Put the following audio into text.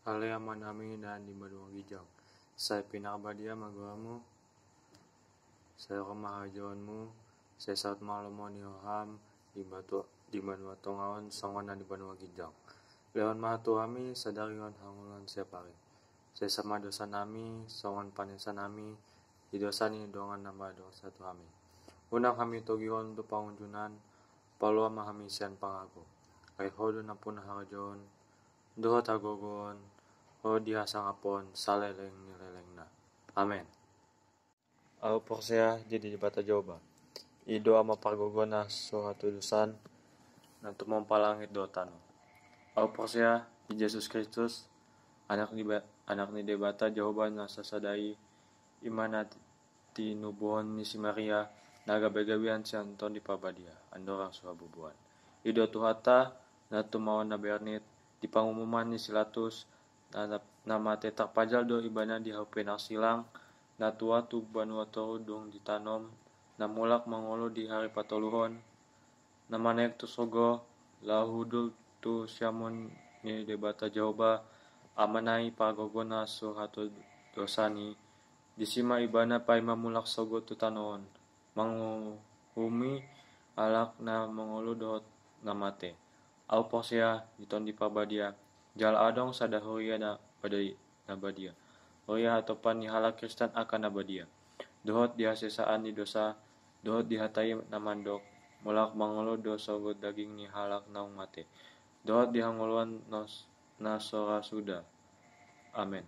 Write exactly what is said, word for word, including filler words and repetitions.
Ale Amanami na di banua ginjang, sai pinarbadia ma goarMu, sai ro ma harajaonMu, sai saut ma lomo ni rohaM di banua tonga on songon na di banua ginjang. Lehon ma tu hami sadari on hangoluan siapari. Sesa ma dosanami songon panesanami di dosa ni dongan na mardosa tu hami. Unang hami togihon tu pangunjunan, palua ma hami sian pangago. Ai Ho do nampuna harajaon dohot hagogoon, dohot hasangapon saleleng ni lelengna. Amen. Ahu porsea di Debata Jahowa, i do Ama pargogona so hatudosan, na tumompa langit dohot tano. Ahu porsea di Jesus Kristus, Anak ni, Anak ni Debata Jahowa na sasada i, i ma na tinubuhon ni si Maria, na gabe gabean sian Tondi Parbadia, andorang so habubuhan. I do Tuhanta, na tumaon na bernit, di pangumuman ni si Latus, na, na, na mate tarpajal do Ibana di hau pinarsilang, na tua tu banua toru dung ditanom, na mulak mangolu di hari patoluhon, na manaek tu sorgo, laho hundul tu siamun ni Debata Jahowa, Amana i pargogona so hatudosan i, disi ma Ibana paima mulak sogot tu tano on, manguhumi halak na mangolu dohot na mate. Ahu porsea di Tondi Parbadia, jala adong sada huria na badia, na badia. Huria hatopan ni halak Kristen angka na badia. Dohot di hasesaan ni dosa, dohot di hata i na mandok, mulak mangolu do sogot daging ni halak naung mate. Dohot di hangoluan na so ra suda. Amen.